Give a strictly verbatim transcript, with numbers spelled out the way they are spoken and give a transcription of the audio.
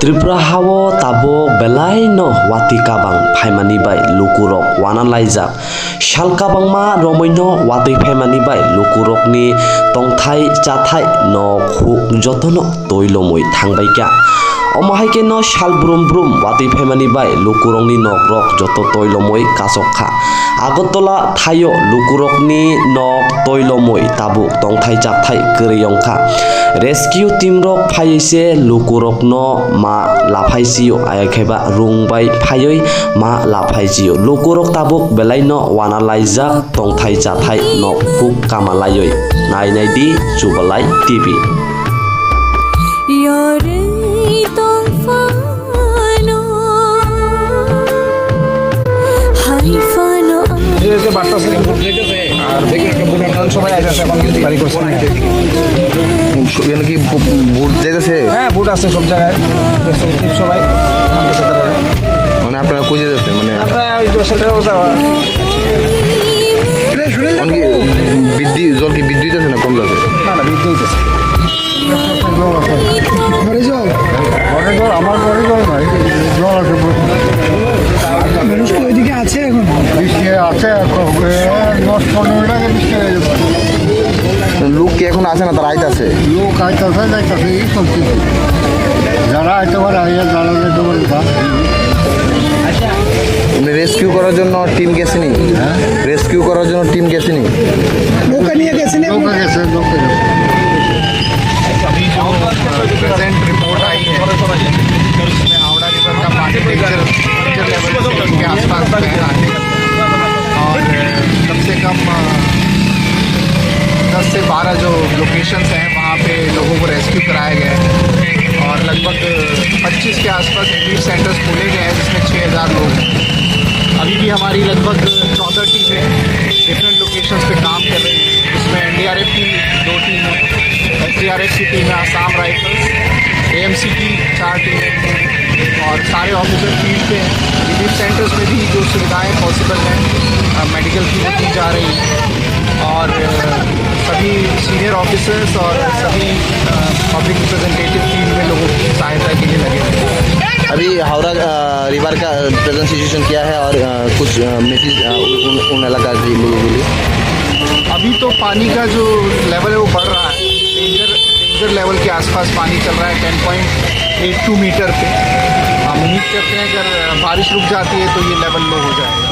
Tripura hao tabuk belaino watwi kabang phaimani bai lukurok uanalaijak. Sal kabangma romwino watwi phaimani bai lukurokni tongthai chathai nok huk jotono twi lomwi thangbaikha. Omo hai kheno sal brum brum watwi phaimani bai lukurokni nokrok joto twi lomwi kasokha. Agartala thaio lukurokni nok twi lomwi tabuk tongthai chathai kwrwi wngkha. Rescue team rok phaiwi se lukurokno ma laphai sio, ayakhaiba rung bai phaiwi ma laphai sio. Lukurok tabuk belaino uanalaijak tongthai chathai nok huk kamalaiwi. Nai nai di Chubalai T V. Yorwi tongphano hai phano. এই যে বার্তা আছে, ভোট রেখেছে। আর দেখি একটা ভোট এখন সবাই আছে, এখন বাড়ি করছে। এখানে কি ভো-, ভোট রেখেছে? হ্যাঁ, ভোট আছে সব জায়গায়। সবাই। মানে আপনারা কই যেতেছেন? মানে আমরা ওই যে সেটা ওটা। এখন কি বিদ্যুৎ, জল কি বিদ্যুৎ আছে না কম যাচ্ছে? না, না, বিদ্যুৎ আছে। ঘরে জল? ঘরে জল, আমার ঘরে জল নাই, জল আছে প্রচুর। মানুষ তো ওইদিকে আছে এখন? বৃষ্টি আছে, এখন, এ, দশ পনেরো মিনিট আগে বৃষ্টি হয়ে গেছে। লোক কি এখন আছে না, তারা আইতাছে? লোক আইতাছে, যাইতাছে, এই চলছে। যারা আইতে পারে, আইয়া, যারা যাইতে পারে, তা। মানে রেস্কিউ করার জন্য টিম গেছেনি? হ্যাঁ? রেস্কিউ করার জন্য টিম গেছেনি? নৌকা নিয়ে গেছেনি? নৌকা গেছে, নৌকা গেছে। अभी जो प्रेजेंट रिपोर्ट आई है, उसमें हावड़ा रिवर का पानी डेंजर, डेंजर लेवल के आसपास बह रहा है और कम से कम, अ, दस से बारह जो लोकेशंस हैं, वहाँ पे लोगों को रेस्क्यू कराया गया है और लगभग पच्चीस के आसपास रिलीफ सेंटर्स खोले गए हैं, जिसमें छः हज़ार लोग हैं। अभी भी हमारी लगभग चौदह टीमें डिफरेंट लोकेशंस पे काम कर रही हैं। इसमें एनडीआरएफ की दो टीम है, एसडीआरएफ की टीम है, आसाम राइफल्स, एएमसी की चार टीमें हैं और सारे ऑफिसर फील्ड पे हैं। रिलीफ सेंटर्स में भी जो सुविधाएं पॉसिबल हैं, अ, मेडिकल की, वो दी जा रही हैं और, अ, सभी सीनियर ऑफिसर्स और सभी, अ, पब्लिक रिप्रेजेंटेटिव फील्ड में लोगों की सहायता के लिए लगे हुए हैं। अभी हावड़ा, अ, रिवर का प्रेजेंट सिचुएशन क्या है और, अ, कुछ, अ, मैसेज, अ, उन, उन इलाका के लोगों के लिए? अभी तो पानी का जो लेवल है, वो बढ़ रहा है। डेंजर, डेंजर लेवल के आसपास पानी चल रहा है, ten point eight two metre पे। हम उम्मीद करते हैं, अगर बारिश रुक जाती है, तो ये लेवल लो हो जाएगा।